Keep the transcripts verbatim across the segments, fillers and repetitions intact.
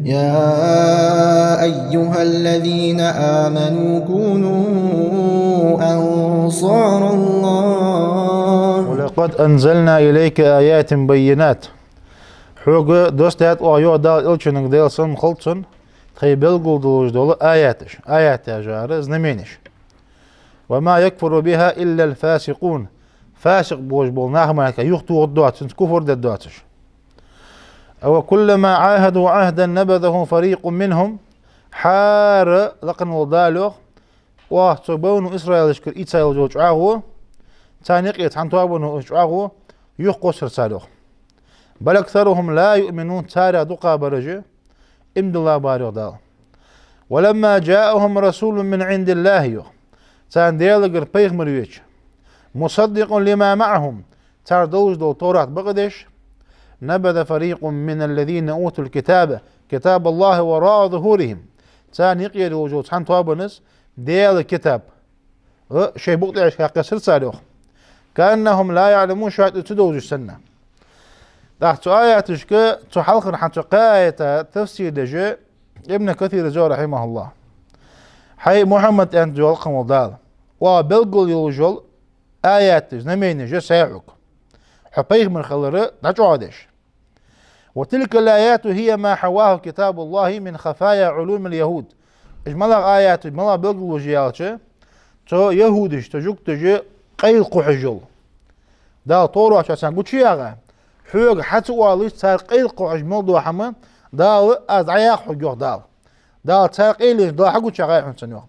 يا أيها الذين آمنوا كونوا أنصار الله. ولقد أنزلنا إليك آيات بينات. Хьога доссадаьд оаха, йоах Дала Элчанга, Даьла салам хилда цунна, тхоай белгалдолаш дола аяташ. Аят яхар знаменеш. وما يكفر بها إلا الفاسقون. Фасикъ болаш бола нах мара юхатохаргдоацаш, цунца куфр дергдоацаш. أوكلما عاهدوا عهدا نبذه فريق منهم. ХӀара, лакха вола Дала йоах, оаха цу бану Исраилашкара ийца йолаш йола чӀоагӀо, царна юкъе цхьан тоабано из чӀоагӀо юхакхоссар цар йоах. بل أكثرهم لا يؤمنون. Царех дукхагӀбараш иман дилла бац йоах Дала. ولما جاءهم رسول من عند الله йоах. Царна Даьлагара пайхамар веча, مصدق لما معهم, цар долаш дола Товрат бакъдеш, نبذ فريق من الذين أوتوا الكتاب كتاب الله وراء ظهورهم. Царна юкъера йолаш йола цхьан тоабанас Даьла китаб, э, шоай букъа тӀехьашка кхессар цар йоах. كأنهم لا يعلمون, шоаш из ца довзаш санна. ТӀаккха цу аяташка, цу хьалхарча хьа цу кхаь аята тафсир деш, Ибн Касира йоах, رحمه الله: хӀай Мухьаммад, аьннад йоах лакха вола Дала, оаха белгал йолаш йола аяташ, знаменеш я са хьога, хьо пайхамар хилар дӀачӀоагӀдеш. وتلك الآيات هي ما حواه كتاب الله من خفايا علوم اليهود. Уж малагӀа аяташ, малагӀа белгалонаш я аьлча, цу яхӀудашта, цу жугташта къайла кхухьаш йола, Дала Товрата чу царна гучаяьгӀа, хьога хьа ца оалаш, цар къайла кхухьаш мел дола хӀама, Дала из дӀаяккха хьога йоах Дала. Дала цар къайле Дала хьагучаяьгӀай хьона цунна йоах.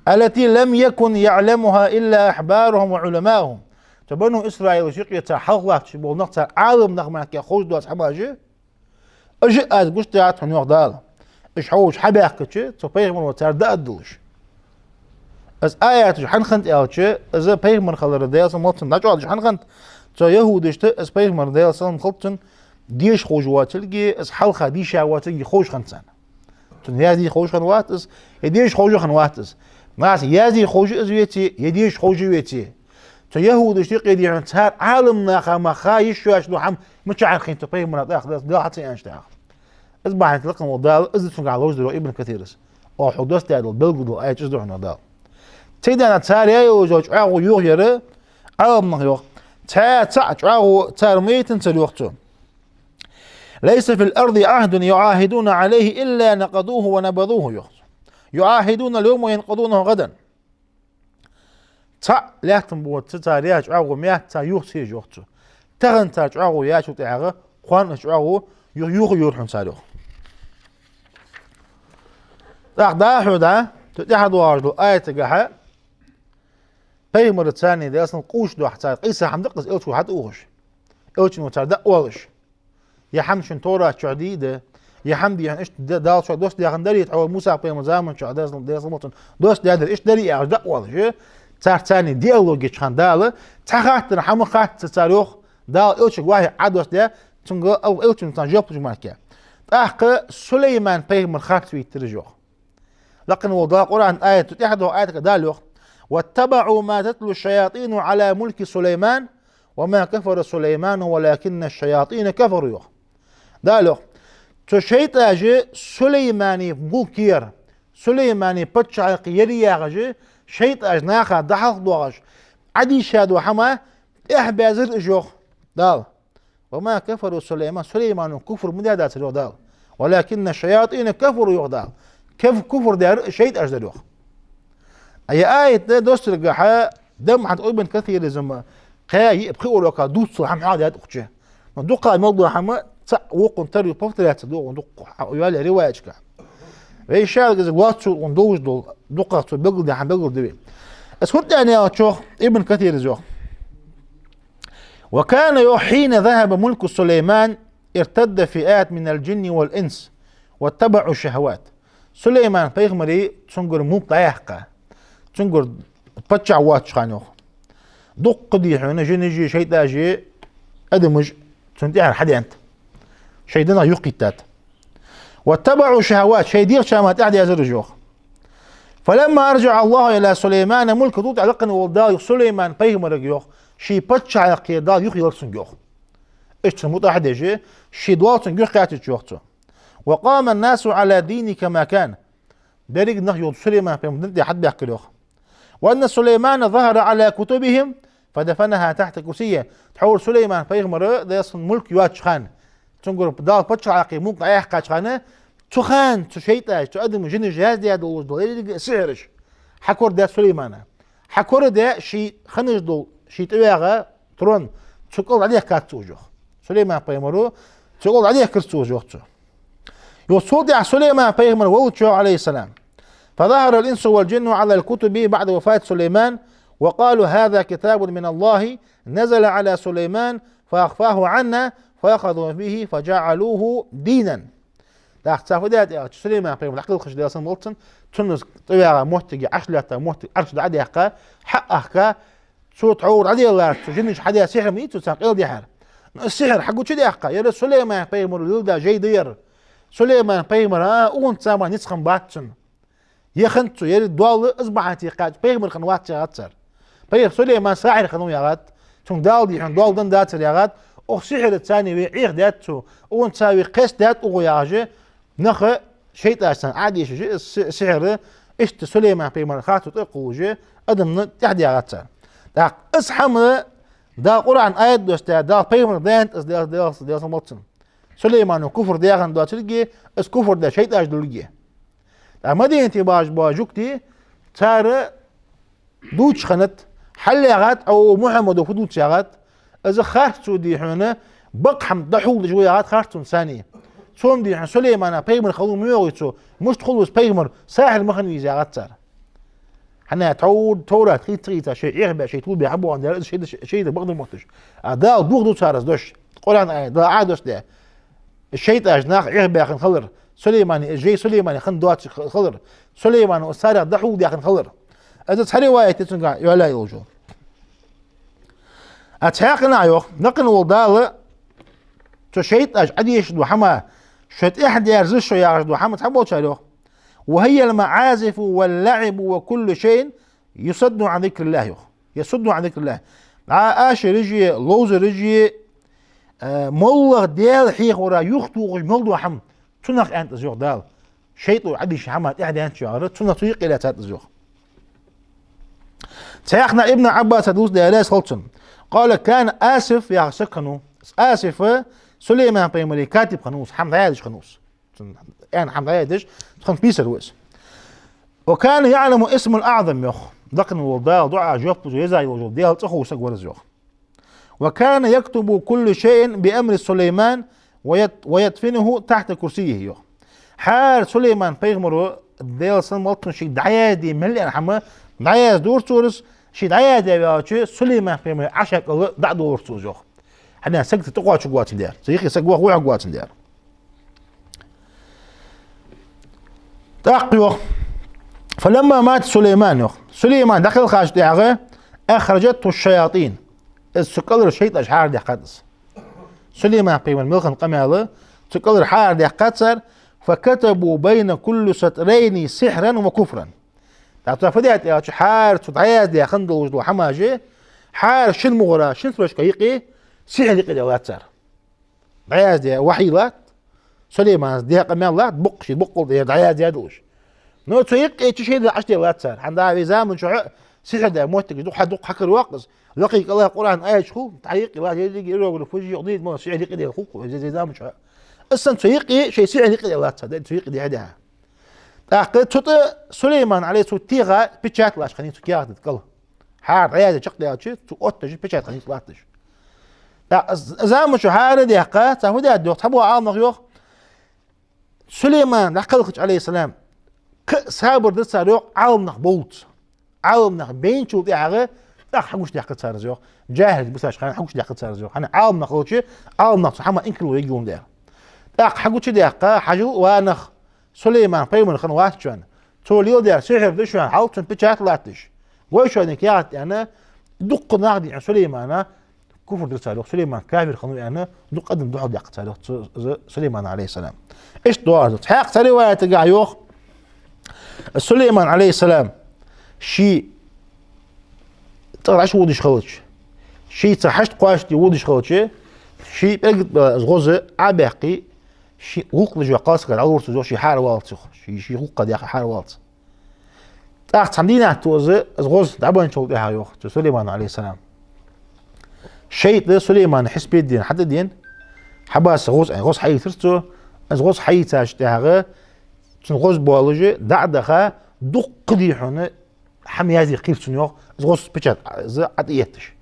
التي لم يكن يعلمها إلا أحبارهم وعلماؤهم. Цу бану Исраилашта юкъе цар хьалха латташ бола нах, цар Ӏаламнах мара кхы ховш доаца хӀамаш, уж а аз гучадаьд хьона йоах Дала. Уж хьо волча хьабаьхкача, цу пайхамаро цар дӀааддалаш. Из аяташ хӀана хиннад аьлча, из пайхамар хилар Даьла салам хилда цунна дӀачӀоагӀдеш хӀана хиннад, цу яхӀудашта из пайхамар Даьла салам хилда цунна деша ховш воацилга, из хьалха дийша воацилга ховш хиннад царна. Цунна язде ховш хиннавац из, е деша ховш хиннавац из. Нагахьа язде ховш из веце, е деша ховш веце, цу яхӀудашта юкъе дийхьа цар Ӏаламнаха мара ха йиш йоацаш дола хӀама мичахьара хиннад цу пайхамара тӀаккха, Дала хьа ца аьнначул тӀехьагӀа. Из бахьан долаш лакха вола Дала, из да цунгахьа ловзадир йоах Ибн Касира. Оаха хьога доссадаь дола белгалдола аят из да хьона йоах Дала. Цигара цар яь йолаш йола чӀоагӀо юха яр Ӏаламнаха йоах. Цхьа, цхьа чӀоагӀо цар ма яйтанзар йоах цо. ليس في الأرض عهد يعاهدون عليه إلا نقضوه ونبذوه йоах цо. يعاهدون اليوم وينقضونه غدا. Цхьа лаьттан бутт цар яь чӀоагӀо ма яц цар юха ца еш йоах цо. Тахан цар чӀоагӀо яьчул тӀехьагӀа кхоана чӀоагӀо юха, юха йора хьона цар йоах. ТӀаккха дӀахо да, цу тӀехьа доагӀаш дола аятагахьа, пайхамарца царна Даьла салам хилда цунна къувсаш дохь цар къийса хӀама да-кх из Элча хьатӀаухаш. Элчано цар дӀаоалаш. Ер хӀама шун Товрата чу дий да, ер хӀама дий хьона иштта да, Дала шоана доссадаь хиннадар, тхьовра Муса пайхамара заман чу Даьла салам, Даьла салам хилда цунна доссадаьдар, иштта дарий яхаш дӀаоалаш. Цар царна диалог еча хана Дала цхьа хаттар хӀама хатта цар йоах, Дала Элчага вахьи Ӏодоссадаь, цунга ал-, Элчано царна жоп луш мара кхы. ТӀаккха Сулейман пайхамар харцвийттар уж йоах. Лакха вола Дала Къуръана аят, тӀехьа доагӀа аятага Дала йоах: واتبعوا ما تتلو الشياطين على ملك سليمان وما كفر سليمان ولكن الشياطين كفروا йоах. Дала йоах: цу шайтӀаша Сулеймана мулкера, Сулеймана паччахьалкхе яр яхаш, шайтӀаша наха дӀахьалхадоахаш, Ӏодийша дола хӀама тӀехьабаьзар уж йоах Дала. وما كفر سليمان, Сулеймано куфр ма даьдацар йоах Дала. ولكن الشياطين كفروا йоах Дала. Каф-, куфр даьр шайтӀаш дар йоах. Ер аят доссаргахьа, дам хьан Ибн Касира зама кхаь, йиъ, пхи урока дувцал хӀама хьоахадаьд укх чу. Но дукха мел дола хӀама цхьа вокхунна тара ю, повторяться ду укхун дукха хьа-, йоалаяь риваяташка. Вай шаьлгаза лоацца укхун долаш дола, дукха цо белгалдаь хӀама белгалду вай. Из хӀана аьнна аьлча йоах Ибн Касира йоах: وكان йоах, حين ذهب ملك سليمان ارتد فئات من الجن والإنس واتبعوا الشهوات. Сулейман пайхамара цунгара мулк дӀаяьккха, цунгара паччахь воацача хана йоах, дукха дий хьона жинаши, шайтӀаши, адамаши цунна тӀехьара хьаденад. Шоай динах юхакхийттад. واتبعوا الشهوات, шоай дегӀа чама тӀехьадеазар уж йоах. فلما أرجع الله إلى سليمان ملكه, тӀаккха лакха вола Дала йоах Сулейман пайхамарга йоах, ший паччахьалкхе Дала юхаелар цунга йоах. Иштта цунна мутӀахьа деш, ший доал цунна гуьхкхаьчача, йоах цо. وقام الناس على الدين كما كان. Берригаш нах, йоах, Сулейман-пайхамара дина тӀа хьатӀабаьхкар, йоах. وأن سليمان ظهر على كتبهم فدفنها تحت كرسيه. Тхьовра Сулейман-пайхамар Даьла салам хилда цунна мулк йоацача хана, цунгара Дала паччахьалкхе мулк дӀаяьккхача хана, цу хана цу шайтӀаша, цу адамаша, жинаша яздаь долаш дола еррига сихьраш хьакорадаьд Сулеймана. Хьакорадаь, ший хинна дола, ший тӀаваьгӀа трон, цу кӀал дӀадехкад цо уж, йоах. Сулейман-пайхамара цу кӀал дӀадехкар цо уж, йоах цо. Йоах, цул тӀехьагӀа Сулейман-пайхамар волча, عليه السلام. فظهر الإنس والجن على الكتب بعد وفاة سليمان، وقالوا: هذا كتاب من الله نزل على سليمان فأخفاه عنا فأخذوا به فجعلوه دينا. ТӀаккха цар фу даьд аьлча, Сулейман-пайхамар дӀакхелхача, Даьла салам хилда цунна, цунна тӀаваьгӀа моттиг, Ӏарш лаьтта моттиг, Ӏарш дӀадехка, хьаахка, цо тхьовра дӀаделлар, цу жинаша хьадаь сихьр ма дий цо царна къайладаьхар. Сихьр хьагучадаьккха, ер Сулейман-пайхамара леладаь жай да ер. Сулейман-пайхамар, а, укхунца мара ницкъ хиннабац цунна. Е хиннад цо, ер доал из бахьан тӀа кхаьча пайхамар хиннавац яхад цар. Пайхамар Сулейман сахьир хиннав яхад, цунга Дала дийхьа доал денна дацар яхад, укх сихьраца вай Ӏехадаьд цо, укхунца вай кхестадаьд укхо яхаш, наха, шайтӀаша царна Ӏодешаш, из си-, сихьр, иштта Сулейман-пайхамара харцо тӀакхувлаш, адамашта тӀехьа даьгӀад цар. ТӀаккха из хӀама Дала Къуръан аят доссадаь, Дала пайхамарга даьннад из, Даьла, Даьла, Даьла салам хилда цунна. Сулеймана куфр даь хинна доацилга, из куфр даь шайтӀаш долга. ТӀаккха Мадинате бахаш бола жугтий, цар дувцаш хиннад, хьалъяьгӀад, о, Мухьаммада фу дувц яхад, из харц цо дийхьа, бакъ хӀама дӀахьулдеш ва яхад харц цунна царна. Цо-м дийхьа Сулеймана пайхамар хиннав ма йоахий цо, мишта хул из пайхамар, сахьир ма хиннавий из яхад цар. ХӀана, тхьовра Товрат хийца ца хийца, шоай Ӏехабаь, шоай тилабаь хьабоагӀандаь, из шоай да, шоай да бакъдар мотташ. А Дала дохаду цар из дош, Къуръан аят, Дала Ӏодоссадаь. ШайтӀаш наха Ӏехабаь хинна хилар, Сулеймана, жай Сулеймана хинна доацаш хилар, Сулеймана царех дӀахьулдаь хинна хилар. Из цхьа риваят я цунга йоалаяь йолаш. А цхьаькханахьа йоах, дакъа вола Дала, цу шайтӀаша Ӏодешаш дола хӀама, шо тӀехьа дерзаш шо яхаш дола хӀама цхьаболчар йоах: وهي المعازف واللعب وكل شيء يصد عن ذكر الله, йоах. يصد عن ذكر الله. ДӀа ашараши, ловзараши, э, моллагӀа Даьла хьехавара юхатохаш мел дола хӀама, цунах аьннад из, йоах Дала. ШайтӀо Ӏодийша хӀама тӀехьа даьннача яхар, цунах, цу юкъе лаьцад из, йоах. Цхьаькханахьа Ибн Ӏаббаса дувц, Даьла раьза хилва цунна. قال: كان آسف яха саг хиннав. Асиф Сулейман-пайхамара катиб хиннав, хӀама дӀаяздеш хиннав. Цун аьнна хӀама дӀаяздеш, цун писарь ва из. وكان يعلم الاسم الأعظم, йоах. Дакъа вола Дала дуӀа жоп луш веза йолаш вола Даьла цӀи хов саг вар из, йоах. وكان يكتب كل شيء بأمر سليمان ويد-، ويدفنه تحت كرسيه, йоах. ХӀара Сулейман-пайхамара, Даьла салам хилда цунна, шийга дӀаязде мел яьнна хӀама дӀаяздора цо из, ше дӀаяздаь ваьлча, Сулейман-пайхамара Ӏарша кӀал дӀадолор цо из, йоах. ХӀана, саг цу тӀакхоачаргвоацилга, цу юхе саг ваха вохьаргвоацилга. ТӀаккха йоах: فلما مات سليمان, йоах, Сулейман дӀакхелхача тӀехьагӀа, أخرجته الشياطين, из цу кӀалара шайтӀаша хьарадаьккхад из. Сулейман-пайхамара мел хинна къамаьл цу кӀалара хьарадаьккхад цар, فكتبوا بين كل سطرين سحرا وكفرا. ТӀаккха цар фу даьд аьлча, хӀара цо дӀаяздаь хинна долаш дола хӀамаш, хӀара шин мугӀара, шин строчка юкъе сихьр юкъедаьлад цар. ДӀаяздаь вахьи латт, Сулеймана даь къамаьл латт, боккъал ший боккъал тӀа яздаь долаш. Но цу юкъе чу шайтӀа Ӏочуделлад цар. ХӀана, вай заман чухь сихьр даь моттигаш дукха, дукха хьакараваккха из. Лакхе кӀала Къуръан аяташ хул, тхьа юкъе латт, еррига иероглифаш, юкъе дийна, ма сихьр юкъедаьлар хул-кх вай заман чухь. Из санна цу юкъе шоай сихьр юкъедаьлад цар, даь цу юкъе дехьа-дехьа. ТӀаккха цу тӀа Сулеймана, Ӏалайхи ссалам, цу тӀа теха печать латташ хиннай цу каьхата тӀа кӀал. ХӀара дӀаяздаь чакхдаьлча, цу отташ печать хиннай цу латташ. ТӀаккха з-, заман чу хӀара даьккха, цар фу даьд йоах, цхьабола Ӏаламнах йоах, Сулейман дӀакхелхача, Ӏалайхи ссалам, кхы а сабар дир цар йоах Ӏаламнах бовлац. Ӏаламнах бейначул тӀехьагӀа тӀаккха хьагучадаьккхар цар из йоах. ЖахӀилче бусалба хана хьагучадаьккхар цар из йоах. ХӀана, Ӏаламнах хилча, Ӏаламнах цу хӀаман инкарло ергйолаш дар. ТӀаккха хьагучадаьккха, хьажал, ва нах, Сулейман пайхамар хиннавац шоана. Цо леладаьр сихьр да шоана, хьал цунна печать латташ. Гой шоана каьхат аьнна, дуккха нах дийхьа Сулеймана, куфр дир цар йоах, Сулейман кафир хиннав аьнна, дукха адам духьалдаьккхар цар йоах цу, цу Сулеймана, Ӏалайхи ссалам. Иштта доагӀар да. Цхьаькха цхьан риваятагахь йоах, Сулейман, Ӏалайхи ссалам, ший тӀара Ӏаш водаш хилча, шийца хьашт кхоачашде водаш хилча, Ший пӀелг тӀа из гӀоз Ӏобаьккхе, ший гӀулакх деш йола кхалсаг дӀалургвац из, ший хьааравалац, ший, ший гӀулакх даьккха хьааравалац. ТӀаккха цхьан дийнахьа тӀа из, из гӀоз дӀабенначул тӀехьагӀа йоах цу Сулеймана, Ӏалайхи ссалам. ШайтӀа Сулеймана хьисапе дена, хьатӀадена, хьабаьсса гӀоз, гӀоз хьаийцар цо, из гӀоз хьаийцачул тӀехьагӀа цун гӀоз болаш дӀа а даха, дуккха дий хьона хӀама язде кхийрар цунна йоах, из гӀоз печать, из ӀотӀаетташ.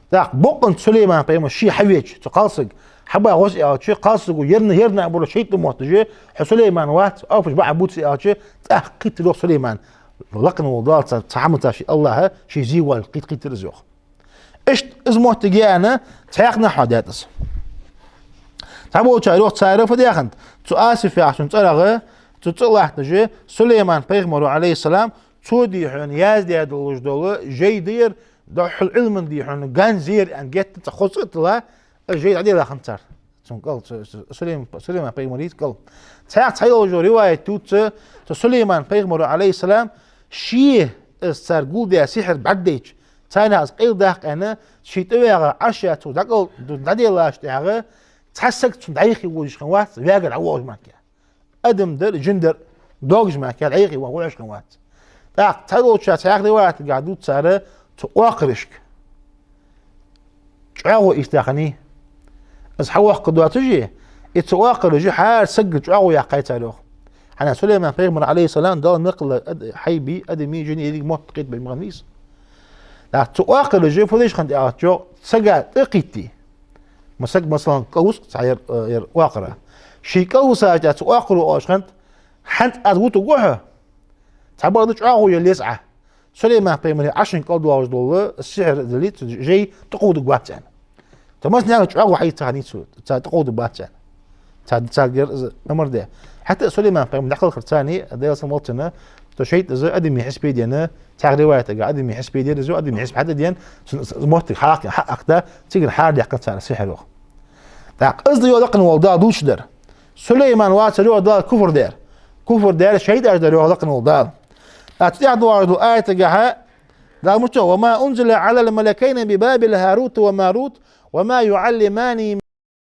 ТӀаккха бокъонца Сулейман-пайхамар ше хьавеча, цу кхалсага хьаба гӀоз аьлча, кхалсаго, ер, ер наӀар шайтӀа мотт да, хьо Сулейман вац, оапаш бакъахьа бувц аьлча, тӀаккха кхийттар йоах Сулеймана. Лакхвенна вола Дала цар, цу хӀаманца ший АллахӀа ший зе воаллаш кхийт-, кхийттар из йоах. Иштта из моттиг яьнна, цхьаькха нахьа даьд из. Цхьаболчар йоах, цар фу даь хиннад, цу Асиф яхачун цӀерагӀа, цу цӀа латташ, Сулейман-пайхамаро, Ӏалайхи ссалам, цо дий хьона яздаь долаш дола жай да ер, духхьал Ӏилман дий хьона ганз я ер аьнна геттара цхьа хоза цӀи а тилла, из жай дӀаделла хиннад цар. Цун кӀал, цу, цу, Сулейм-, Сулейман-пайхамара йиц кӀал. Цхьаькха цхьайолчо риваят дувц, цу Сулейман-пайхамаро, Ӏалайхи ссалам, ше из цар гулдаь сихьр бӀаргадайча, царна из къайладаккха аьнна, ше тӀавагӀа Ӏарша цо дӀакӀал-, дӀаделлачул тӀехьагӀа, цхьа саг цунна дӀайха вожаш хиннавац, ваьгар дӀавоагӀаш мара. Адам дар, жин дар, доагӀаш мара, дӀайха ван вожаш хиннавац. ТӀаккха цхьайолча цхьаькха риваятагахьа дувц цар цу оакхарашка чӀоагӀо ийца хиннай. Из хьавоаккхаргдоацаш, из цу оакхараша хӀара сагага чӀоагӀо яьккхай цар йоах. ХӀана, Сулейман-пайхамар, Ӏалайхи ссалам, Дала мел кхелла ад-, хьайбеи, адамеи, жинеи еррига мотт кхетабе ма хиннавий из. ТӀаккха цу оакхараша фу деш хиннад аьлча йоах, сага тӀакхийтте. Ма саг, масала, кӀалвус цхьа ер, э, ер оакхара. Ше кӀалвисача тӀехьа цу оакхаро оалаш хиннад: «ХӀанз аз вутаргва хьо, цхьабакъда чӀоагӀо е леза Ӏа. Сулейман-пайхамара Ӏаршан кӀал доагӀаш дола сихьр дале, цу жай тӀакховдаргвац», аьнна. Цу массанена чӀоагӀо хьаийца хиннай цо, цар тӀакховдаргбац аьнна. Цар, царгара из амар даь. ХӀаьта а Сулейман-пайхамар дӀакхелхар царна, Даьла салам хилда цунна, цу шайтӀа из адамий хьисапе дена, цхьаькха риваятагахьа адамий хьисапе дена из, адамий хьисапе хьатӀадена, цун из моттиг хьаахка-, хьаахкда, цигара хьарадаьккхад цар сихьр йоах. ТӀаккха из да йоах лакхвенна вола Дала дувцаш дар. Сулейман вацар йоах Дала куфр даьр. Куфр даьр шайтӀаш дар йоах лакхвенна вола Дала. ТӀаккха цу тӀехьа доагӀаш долча аятагахьа Дала муца: «وما أنزل على الملكين ببابل هاروت وماروت وما يعلمان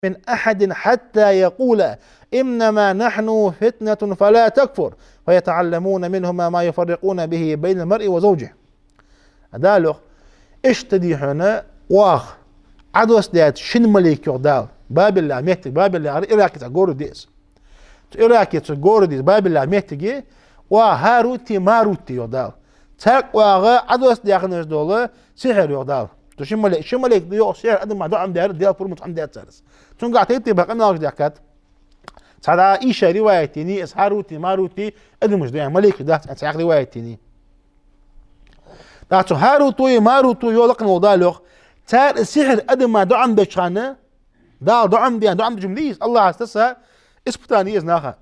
من أحد حتى يقولا إنما نحن فتنة فلا تكفر فيتعلمون منهما ما يفرقون به بين المرء وزوجه». Дала йоах, иштта дий хьона оаха Ӏодоссадаьд шин малейк йоах Дала. Бабил яха моттиг, Бабил яхар Иракаца город да из. Цу Иракаца город да из, Бабил яха моттиге, оаха ХӀарути, Марути йоах Дала. Царга оаха Ӏодоссадаь хиннаш дола сихьр йоах Дала. Цу шин малей-, шин малейк да йоах сихьр адама дӀаӀомадаьр, Даьла пурам ца Ӏомадаьд цар из. Цунгахьа тайп-тайпара къамаьлаш даьхкад. Цхьа дӀа ийша риваят енай, из ХӀарути, Марути адамаш да аьнна, малейкаш дац аьнна, цхьаькха риваят енай. ТӀаккха цу ХӀарутои Марутои йоах лакхвенна вола Дала йоах, цар из сихьр адама дӀаӀомабеча хана, Дала дӀаӀомадаь, дӀаӀомадеш ма дий из, АллахӀа тесса испытани я из наха.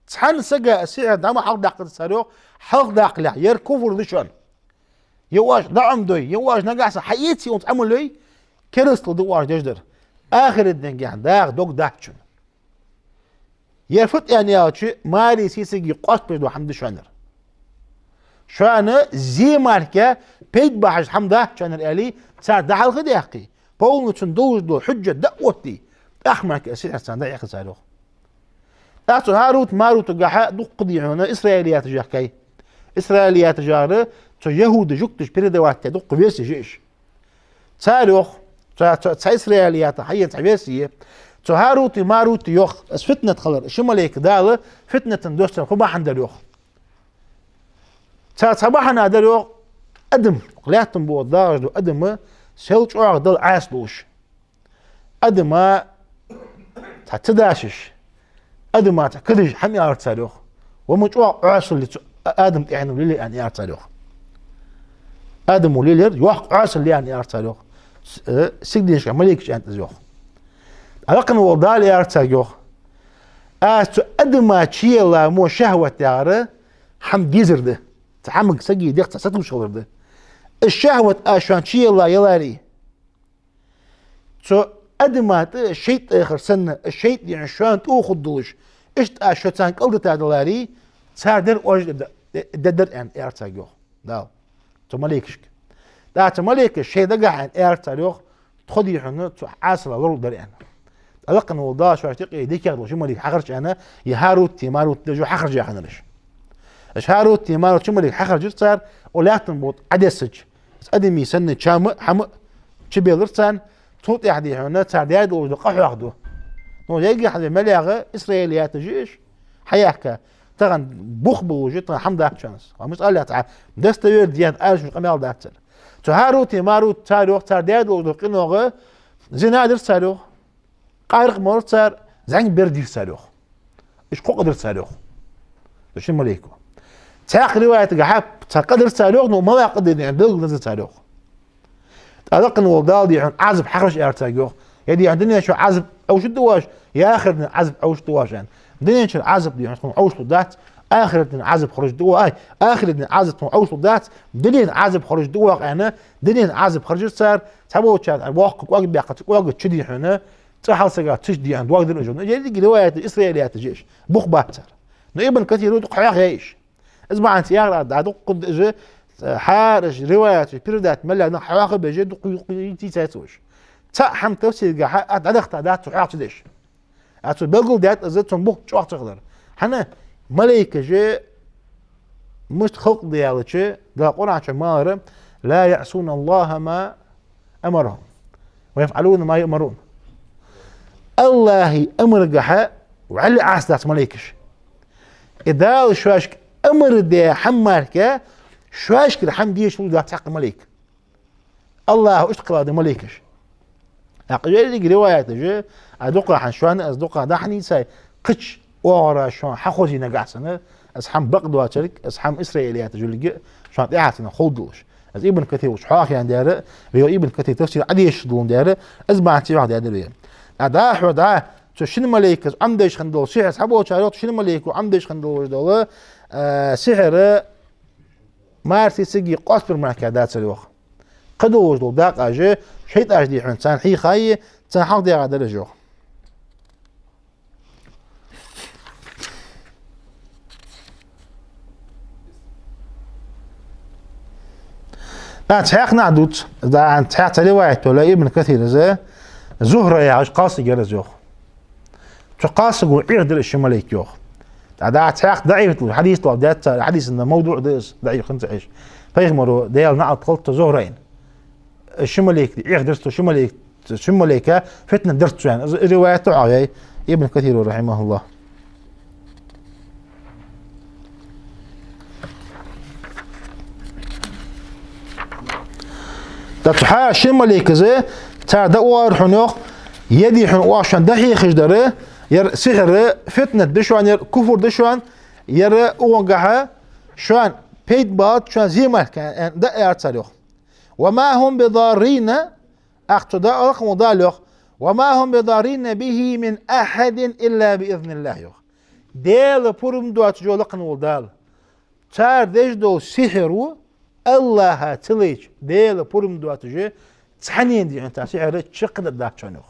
Цхьан сага из сихьр дӀа ма хьалхадаккхац цар йоах, хьалхадаккхалехь, ер куфр да шоана. Е оаш дӀаӀомадой, е оаш нагахьа санна хьаэций оцу Ӏамало, керастал да оаш деш дар. Ахарат дийнахьа даха дог дац шун. Ер фуд аьнна аьлча, мари сийсаги къоастабеш дола хӀама да шоана ер. Шоана зе мара пайда бахьаш хӀама дац шоана ер аьле, цар дӀахьалхадаьккхе, полностью цунна долаш дола хьужжат дӀаоттаде, тӀаккха мара из сихьр царна дӀахьекхар цар йоах. ТӀаккха цу ХӀарут-Марутагахьа дуккха дий хьона исраилияташ яьхкай. Исраилияташ яхар цу яхӀудаша, жугташа передавать даь дуккха версеш я уж. Цар йоах, цу, цу, цу исраилияташа хьаена цхьа верси я. Цу ХӀарути-Марути йоах, из фитнат хилар, ши малейк Дала фитнатах доссар фу бахьан дар йоах. Цар цхьа бахьан дар йоах, адам, лаьттан букъа дагӀаш дола адам сел чӀоагӀа Далла Ӏаса лувш. Адама цхьа ца дашаш, адама цхьа кадаш хӀама аьлар цар йоах. Ва ма чӀоагӀа Ӏоасал я цу Адама тӀехьенна лелаер аьнна аьлар цар йоах. Адамо лелаер йоккха Ӏоасал я аьнна аьлар цар йоах. С-, э, сигаленашка малейкаш аьннад из йоах. Лакхвенна вола Дала аьлар царга йоах: аз цу адама чуелла мо шахӀват яхар хӀама дезар да. Цхьа хӀаманга сага дегӀ цхьа сатувсаш хилар да. Из шахӀват аз шоана чуелла яларе, цу адама тӀа шайтӀа тӀехар санна, шайтӀа дий хьона шоана тӀа хургдолаш, иштта аз шо царна кӀалдита даларе, цар дар оаш де-, де-, дергдар аьнна аьлар царга йоах Дала цу малейкашка. ТӀаккха цу малейкаша шоай дагахьа аьнна аьлар цар йоах: тхо дий хьона цу Ӏасала лоралургдар аьнна. ТӀаккха лакхе вола Дала шоашта юкъе дикагӀа дола ши малейк хьахарча аьнна, е ХӀарут, е Марут да уж хьахаржа хиннараш. Уж ХӀарут, е Марут ши малейк хьахаржар цар, укх лаьттан бутт Ӏодессача, из адамий санна чам а, хӀама а чубелар царна, цул тӀехьа дий хьона цар даь долаш дола къа хьоахаду. Ну, ергья хьале мел ягӀа исраилияташ я уж, хьаяхка, тахан бух болаш я, тахан хӀама дац шоана из. Ва мус аллахь цхьа достоверно дийна араш уж къамаьл дац цар. Цу ХӀарут, е Марут цар йоах, цар даь долаш дола къиношка зина дир цар йоах. Къаракъ молар цар, зӀамига бер дир цар йоах. Уж кхо къа дир цар йоах. Цу шин малейко. Цхьаькха риваятагахьа цхьа къа дир цар йоах, но малагӀа къа да аьнна белгалдензар цар йоах. ТӀаккха лакхе вола Дала дий хьона Ӏазап хьахаржа аьлар царга йоах. Е дий хьона дунен чу Ӏазап Ӏовшаргда оаш, е ахарта дийнахьа Ӏазап Ӏовшаргда оаш аьнна. Дунен чура Ӏазап дий хьона тхона Ӏовшалургдац, ахарта дийнахьа Ӏазап хьожаргда оаха, ай, ахарта дийнахьа Ӏазап тхона Ӏовшалургдац, дунен Ӏазап хьожаргда оаха аьнна, дунен Ӏазап хьахаржар цар, цхьаболчар воккха кӀоаг баьккха, цу кӀоага чу дий хьона, цӀа хьалсага цу чу дий хьона доагадир уж. Еррига риваяташ исраилияташ я уж, бух бац цар. Но Ибн Касира дукха хьоахаяьй уж. Из бахьанца эгӀар а дӀадуккха да из, хӀара риваяташ, передать мел яь нах хьоахабеш дукха, дукха йицайца уж. Цхьа хӀама тафсиргахьа а дӀадахийта дац цу хьоахача деш. А цо белгалдаьд из, цун бух чӀоагӀа ца хилар. ХӀана? Малейкаш мишта халкъ да аьлча, Дала Къуръан чу ма аллара: «لا يعصون الله ما أمرهم ويفعلون ما يؤمرون». АллахӀа амаргахьа вӀалла Ӏаса дац малейкаш. Е Дала шоашка амар даь хӀама мара, шоашкара хӀама деш хул дац цхьаккха малейк. АллахӀа иштта кхелла да малейкаш. ТӀаккха еррига риваяташ я, а дукха хьона шоана, аз дукха дӀахьийцай, кхыча оагӀорахьа шоана хьахозий нагахьа санна, из хӀама бакъдоацилга, из хӀама исраилияташ йолга, шоана тӀехьа санна ховргдолаш. Из Ибн Касира уж хьоахаяьнна дар, вай Ибн Касира тафсир Ӏодешаш долаш дар, из бахьанца хьоахадаьдар вай. А дӀахо дӀа, цу шин малейко Ӏомадеш хинна дола сихьр, цхьаболчар йоах, цу шин малейко Ӏомадеш хинна долаш дола, а, сихьр марсеи саги къоастабар мара дацар йоах. Кхыдолаш дола дакъа уж шайтӀаша дий хьона царна хьийхай, царна хьалхадаьха дар уж йоах. А, цхьаькха нах дувц, да, цхьаькха цхьа риваят йола Ибн Касира из, Зухра яхаш кхалсаг яр из йоах. Цу кхалсаго Ӏехадир из ши малейк йоах. ТӀаккха цхьаькха даӀиф хьадис дола дац цар, хьадис мавдуӀ да из, даӀиф хиннад из. Пайхамара, Даьла наӀалт хилда цу Зухрайна, ши малейк Ӏехадир цо, ши малейк, ши малейка фитна дир цо аьнна. Из риваят хьоахаяьй Ибн Касира, рахьимахуллахӀ. ТӀаккха цу хьа шин малейкаша цар дӀаоалар хьона йоах, е дий хьона оаха шоана дӀахьехаш дар, ер сихьр фитнат да шоана, ер куфр да шоана, ер укхангахьа шоана пайда боацаш, шоана зе мара, аьнна, дӀааьлар цар йоах. «وما هم بضارين», тӀаккха цу Дала, лакхе вола Дала йоах: «وما هم بضارين به من أحد إلا بإذن الله», йоах. Даьла пурам доацаш, йоах лакхе вола Дала, цар деш дола сихьр АллахӀа ца лайча, Даьла пурам доацаш, цхьаннена дий хьона цар сихьр чакхдаргдац шоана йоах.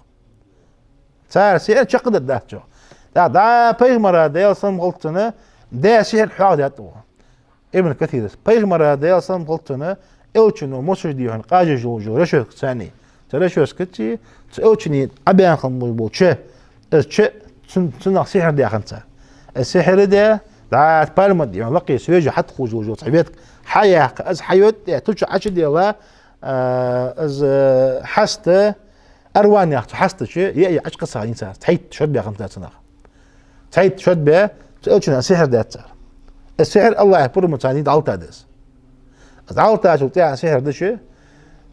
Цар сихьр чакхдаргдац йоах. ТӀаккха дӀа Пайхамара, Даьла салам хилда цунна, даь сихьр хьоахадаьд укхо. Ибн Касира: Пайхамара, Даьла салам хилда цунна, Элчано мосаш дий хьона къажаш йолаш йола решётка царна. Цу решёткаца, цу Элчано Ӏобаьнна хинна болаш бола ча, из ча цун-, цунах сихьр даь хиннад цар. Из сихьр даь, дӀа пальма дий хьона лакхе свежа хьатӀаховш йолаш йола цхьа ветка хьаяьккха, из хьайода, ту чу Ӏочудилла, а, из, а, хьаста, арван яхача хьаста чу яа Ӏочукхессадаьд цар, цхьайтта шод баь хиннад цар цунах. Цхьайтта шод баь, цу Элчано сихьр даьд цар. Из сихьр АллахӀа пурамца царна дӀалатаьд из. ДӀалатачул тӀехьагӀа сихьр дича,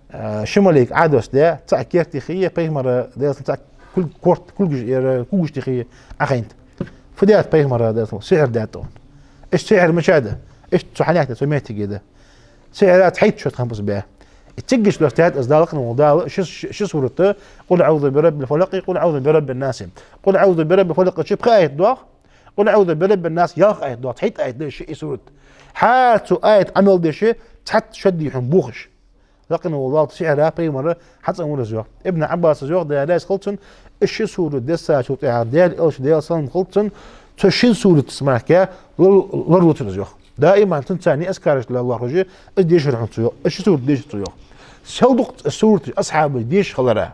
а, ши малейк Ӏодоссадаь, цхьа керта тӀа хий, Пайхамара, Даьла салам, цхьа кулг-, корта, кулгаш, ер, кулгаш тӀа хий Ӏохайнад. Фу даьд Пайхамара, Даьла салам, сихьр даьд тхона. Иштта сихьр мича да? Иштта цу хьанехте, цу моттиге да. Сихьр цхьайтта шод хиннаб из баь. Из циггача доссадаьд из Дала, лакхе вола Дала, ши, ши, ши сурат: «قل أعوذ برب الفلق، قل أعوذ برب الناس». «قل أعوذ برب الفلق» чу пхи аят доагӀа, «قل أعوذ برب الناس» ялх аят доагӀа, цхьайтта аят да из ши сурат. ХӀара цу аят Ӏамал деш, цхьайтта шод дий хьона бохаш. Лакхе вола Дала сихьр Пайхамара хьацӀенвир из йоах. Ибн Ӏаббаса йоах, Даьла раьза хилва цунна, из ши сурат дессачул тӀехьагӀа Даьла Элча, Даьла салам хилда цунна, цу шин суратаца мара лор-, лоралуцар из йоах. Даиман цунца цхьана азкараш леллахь хьожа, из дешар хьона цо йоах, из ши сурат дешар цо йоах. Сел дукха цу сураташ асхьабаша дешаш хилара,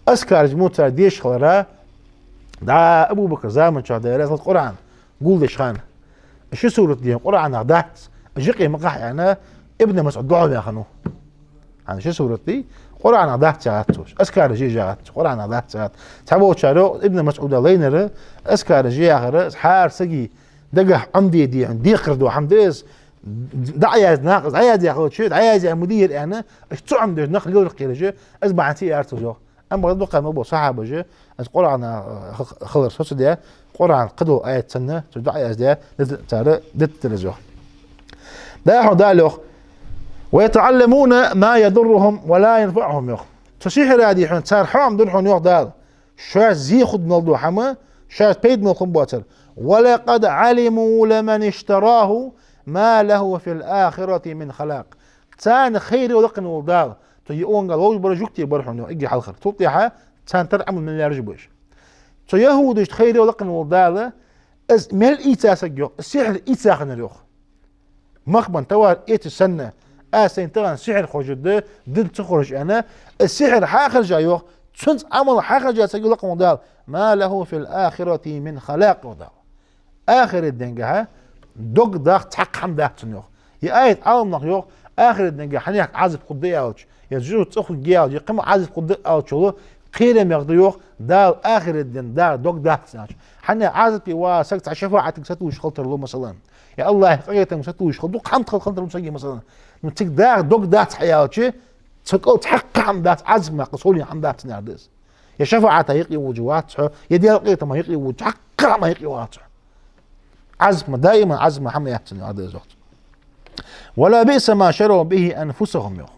азкараш мо цар дешаш хилара, дӀа Абу Бакра заман чухь, Даьла раьза хилва цунна, Къуръан гулдеш хана. Ши сурат дий хьона Къуръанах дац, жикъе ма кхахьа аьнна, Ибн МасӀуд духьал ваьнна ва. ХӀана, ши сурат дий, Къуръанах дац яхац цо, азкараш еш яхац цо, Къуръанах дац яхац. Цхьаболчар йоах, Ибн МасӀуда лайнар, азкараш е яхар, хӀара сага дагахь Ӏомаде дезаш, декхар дола хӀама да из, дӀаяздаь нах, из дӀаяздаь хилча, дӀаяздаь ма дий ер аьнна, уж цу Ӏомадеш нах лелар кхераш, из бахьан ца яр цо йоах. Амма дукха ма бо сахьабаша, из Къуръан, а, х-, хилар соцадаь, Къуръан кхыдола аят санна, цу дӀаяздаь, д-, цар диттар из йоах. ДӀахо Дала йоах: «ويتعلمون ما يضرهم ولا ينفعهم», йоах. Цу сихьра дий хьона, цар хьоам дир хьона йоах Дала. Шоаш зе хургдолаш дола хӀама, шоаш пайда мел хургбоацар. «ولقد علموا لمن اشتراه ما له في الآخرة من خلاق». Царна хайр йоах лакхе вола Дала. Цу йоагӀаш ловш бар жугтий бар хьона йоах, эггара хьалхара. Цул тӀехьа царна тара Ӏамал мел яьржа ба уж. Цу яхӀудашта хайр йоах лакхе вола Дала, из мел ийца саг йоах, из сихьр ийца хиннар йоах. Мах бан товар эцаш санна, аз сайна тахан сихьр хожаргда, дин ца ховш аьнна, из сихьр хьахержа йоах, цунца Ӏамал хьахержа саг йоах лакхе вола Дала, «ما له في الآخرة من خلاق», йоах Дала. Ахирата денгахьа дог даха цхьаккха хӀама дац цунна йоах. Ер аят Ӏаламнаха йоах, ахирата денгахьа хьанехк Ӏазап хургда аьлча, е жожагӀате цӀи хургья аьлча, е кхы ма Ӏазап хургда аьлча йола кхераме да йоах, Дала ахирата ден даха дог дац цунна аьлча. ХӀана, Ӏазапе ваха саг цхьа шафаӀатага сатувсаш хилтар ло, масала. Е АллахӀа къахетамга сатувсаш хила, дукха хӀама хила хилтар ло сага, масала. Ну, цига даха дог дац хьа аьлча, цу кӀал цхьаккха хӀама дац, Ӏазап ма кха, совнагӀа хӀама дац цунна аьлар да из. Е шафаӀата юкъе воагӀаш вац хьо, е Даьла къахетама юкъе воагӀаш, цхьаккха хӀама юкъе вац хьо. Ӏазап ма, даиман Ӏазап ма хӀама яц цунна аьлар да из йоах. «ولبئس ما شروا به أنفسهم», йоах.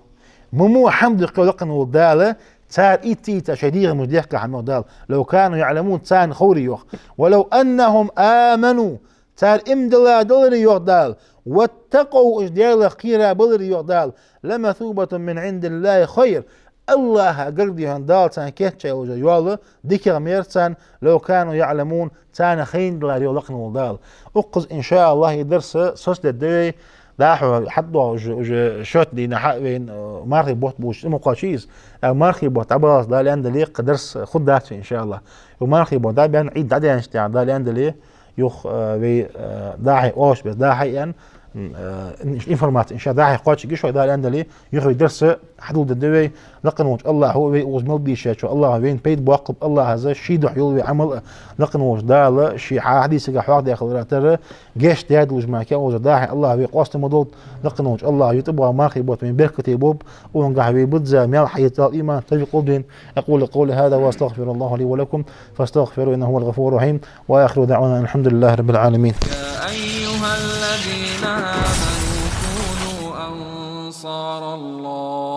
Ма во хӀама да-кх, йоах лакхе вола Дала, цар ийца-ийца шоай дегӀамаш дехка хӀама, йоах Дала. «لو كانوا يعلمون», царна ховре йоах. «ولو أنهم آمنوا», цар иман дилладаларе йоах Дала, «واتقوا», уж Даьлах кхерабаларе йоах Дала, «لمثوبة من عند الله خير». АллахӀа гарга дий хьона Дала царна кийчъяь йола йоал дикагӀа ма яр царна, «لو كانوا يعلمون», царна хайна даларе йоах лакхе вола Дала. Укхаза, иншааллахӀ, ер дарс соцадергда вай, дӀахо хьатӀадоагӀа уже, уже шоатта дийнахьа вайна, э, мархий бутт болаш, цӀи ма кхоаччий из. Э, мархий бутт дӀабаллалца, Дала аьнна дале, кхы дарс хургдац вай, иншааллахӀ. Юха мархий бутт дӀабаьнна, Ӏид дӀадаьнначул тӀехьагӀа, Дала аьнна дале, юха, э, вай, э, дӀахо оалаш бес дӀахо аьнна, м, э, информаци, иншааллахӀ, дӀахо кхоачаргья шоай, Дала аьнна дале, юха вай дарс хьадоладергда вай. Лакхе волча АллахӀа вай укхаза мел дийшачоа АллахӀа вайна пайда боаккхалба, АллахӀа ший духьа йола вай Ӏамал а, лакхе волча Дала ший хьадисагахьа хьоахадаь хиларах тара гешт даь долаш мара кхы а волча дӀахо АллахӀа вай къоастам ма долда, лакхе волча АллахӀа ютӀа боагӀа мархий бутт вайна беркате болба, укхангахьа вай бизза маьл хьаэца Дала иман, тавфикъ лолда вайна. أقول قولي هذا وأستغفر الله لي ولكم فاستغفروه إنه هو الغفور الرحيم. وآخر دعوانا أن الحمد لله رب العالمين. يا أيها الذين آمنوا كونوا أنصار الله.